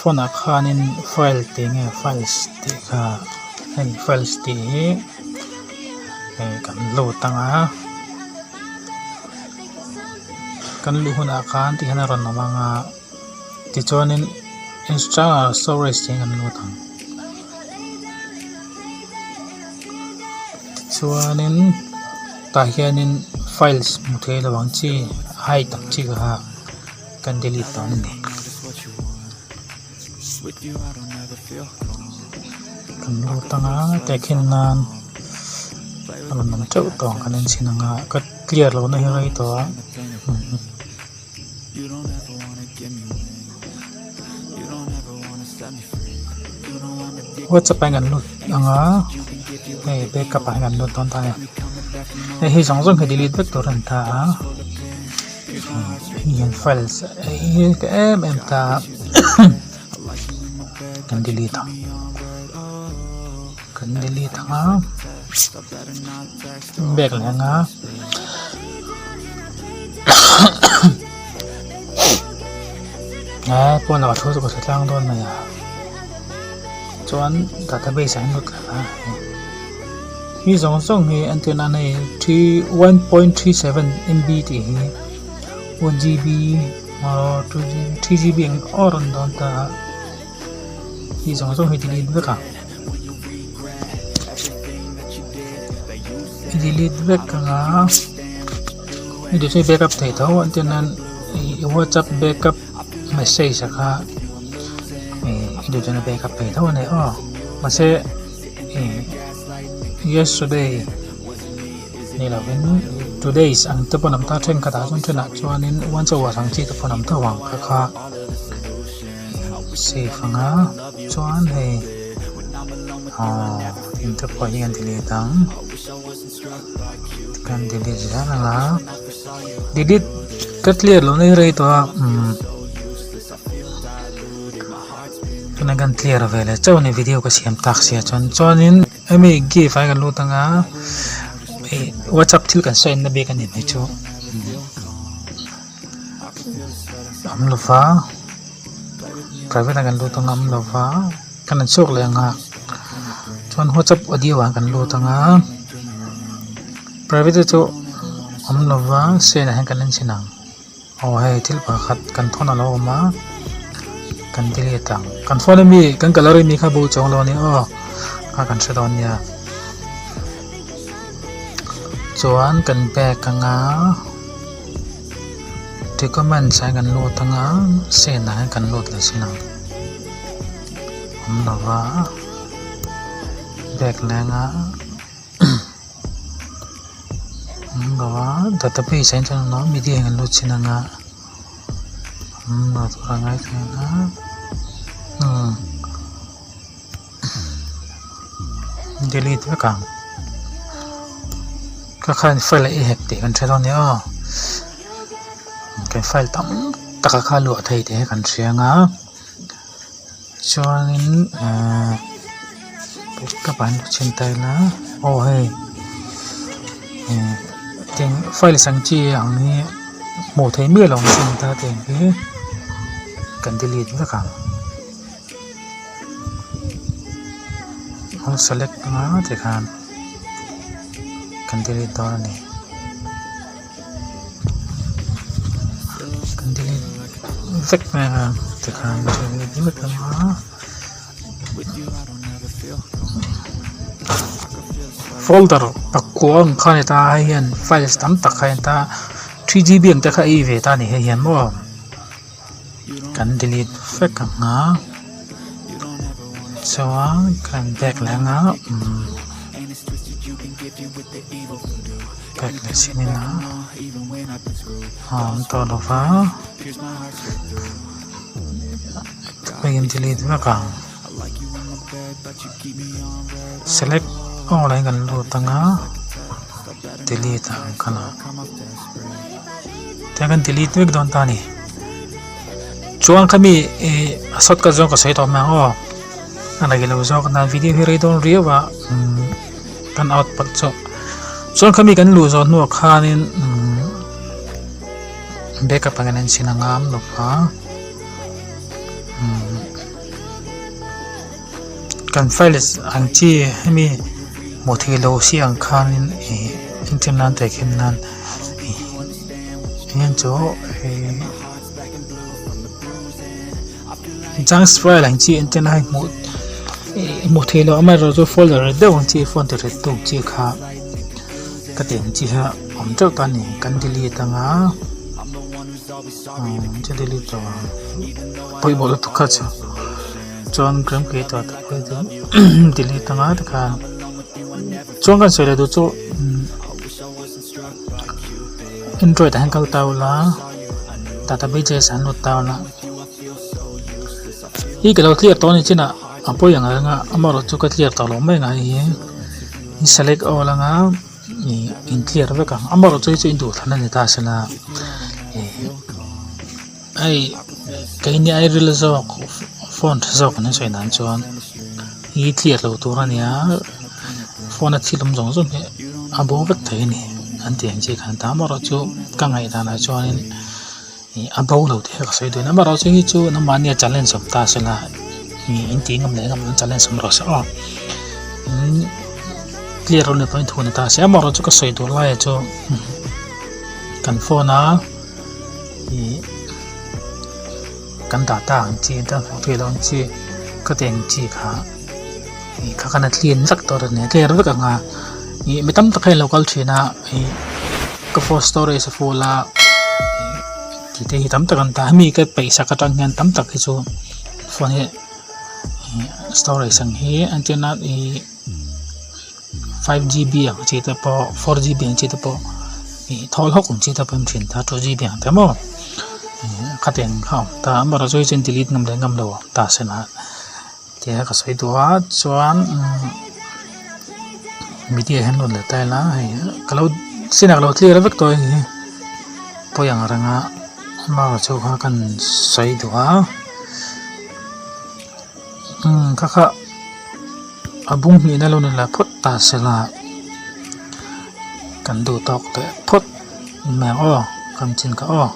phone ah khanin file tih nge files tih kha hei files tih hi eh kan lut ang a kan luh hunah khan tikhian a rawn awm ang a tichuanin external storage tih hi kan lut ang tichuanin tah hianin files hmu thei lo ang chi hide ang chi kha kan delete dawn a ni. Kan lut ang a tehkhin nan a rawn awm teuh tawh ang kan en chhin ang a ka clear loh na hi rei tawh a. Whatsapp ah hian kan lut ang a hei backup ah hian kan lut dawn ta a ni hei hi zawng zawng hi delete vek tur a ni ta a. Hian files hi ka em em ta kan delete ang kan delete ang a back leh ang a ah pawn ah ka thu chu ka hre tlang dawn mai a chuan database ah hian lut leh a. Hi zawng zawng hi entir nan hei three 1.37 MB tih hi 1 GB aw 2 GB 3 GB ang aw rawn dawn ta a hi zawng zawng hi delete vek ang i delete vek ang a i duh chu i backup thei tho entir nan i whatsapp backup message a kha i duh chuan i backup thei tho a ni aw mahse. Yesterday ni lovin today's ang te pawh an awm ta thenkhat ah chuan thenah chuanin one hour ang chi te pawh an awm tho ang kha kha save ang a chuan hei ahh eng te pawh hi an delete ang kan delete zel ang a delete ka clear loh na hi rei tawh a umm. Tunah kan clear ve leh chauh a ni video ka siam tak sia chuan chuanin hemi gift ah hian kan lut anga ih whatsapp thil kan sign na bik a ni mai chu awm lo va private ah kan lut anga awm lo va kan han chhuak leh anga chuan whatsapp audio ah kan lut anga private te chu awm lo va send ah hian kan en chhin ang. Aw hei thil pakhat kan thawn a lo awm a kan delete ang kan phone ami kan gallery ami kha bo chuang lo a ni aw kha kan hre dawn nia chuan kan back anga documents ah hian kan lut anga send ah hian kan lut leh chin ang awm lo va back leh anga. Database ah hian chuan awm media hian kan lut chhin ang a awm tur a ngai thei ang a umm delete vek ang ka khan file a i hack tih kan hre dawn a ni aw kan file tam tak a kha luah thei tih hi kan hria ang a. Chuanin ahh ka ban chhin ta ila aw hei eh eng files ang chi ang hi hmuh theih miah loh ang chi ta tih hi kan delete vek ang all select anga tikhan kan delete dawn a ni. Kan delete vek mai ang a tikhan delete vek ang a folder pakua ang kha a ni ta a hei hian files tam tak kha a ni ta a 3gb ang te kha a ei ve ta a ni hei hian maw kan delete vek ang a chuan kan back leh ang a umm. Pack leh sin in a awm tawh lo va hei an delete vek ang select all ah hian kan lut ang a delete ang kha la tiang kan delete vek dawn ta a ni chuan khami ih a shortcut zawng ka sawi tawh mai ang aw a la ilo zawk nan video hi rei dawn riau a umm. Kan out palh chu chuan khami kan luh zawh hnuah khanin umm backup angin an chhin a ngam lo va umm. Kan files ang chi hemi hmuh theih loh si ang khanin ih entir nan tehkhin nan ih eng chu ih junk file ang chi entir nan hei hmuh ih hmuh theih loh amaherawhchu folder deuh ang chi phone ti rit tu chi kha ka tih ang chi kha awm teuh ta a ni kan delete anga umm chu delete lo ang pawimawh lutuk kha chu. Chuan gram creator te pawh hi delete anga tikhan chuan kan sawi leh duh chu android ah hian kal ta ula databases ah hian lut ta ula hi ka lo clear tawh a ni chin ah a pawi ang reng a amaherawhchu chu ka clear tawh lo mai ang a hei hi in select all anga ih in clear vek ang amaherawhchu chu hi chu in duhthlanna ni ta a sela ih. Hei keini ai ril zawk phone tha zawk an sawi dan chuan hi clear lo tur a nia phone a thil awm zawng zawng hi a bo vek thei a ni an tih ang chi khan ta amaherawh chu ka ngaihdan ah chuanin ih a bo lo tih kha ka sawi duh a ni amaherawhchu hi chu nangmahni a challenge awm ta sela ih in tih ngam leh ngam loh challenge awm rawh se aw clear lo pawhin thu a ni ta se amaherawhchu ka sawi duh lai ah chu kan phone a. Ih kan data ang chi tan hmuh theih loh ang chi ka ti ang chi kha ih kha khan a clean vek tawh a ni a clear vek ang a ih mi tam tak hian an lo kal thin a ih ka phone storage a full a ih tih te hi tam tak an ta hemi ka peih sak atang hian tam tak hi chu phone hi ih storage ang hi entirna ih. 5gb ang chi te pawh 4gb ang chi te pawh ih thawl hawk ang chi te pawh an thin ta 2gb ang te maw ih khatiang kha a awm ta amaherawhchu chu hi chuan delete ngam leh ngam lo a awm ta a senah tia ka sawi duh a chuan umm media hian rawn let ta ila hei ka lo sinah ka lo clear vek tawh a hei hi pawi ang renga amaherawhchu kha kan sawi duh a umm kha kha. A bung hnihna lo ni la phawt ta sela kan duh tawk teh phawt mai ang aw kan chin kha aw.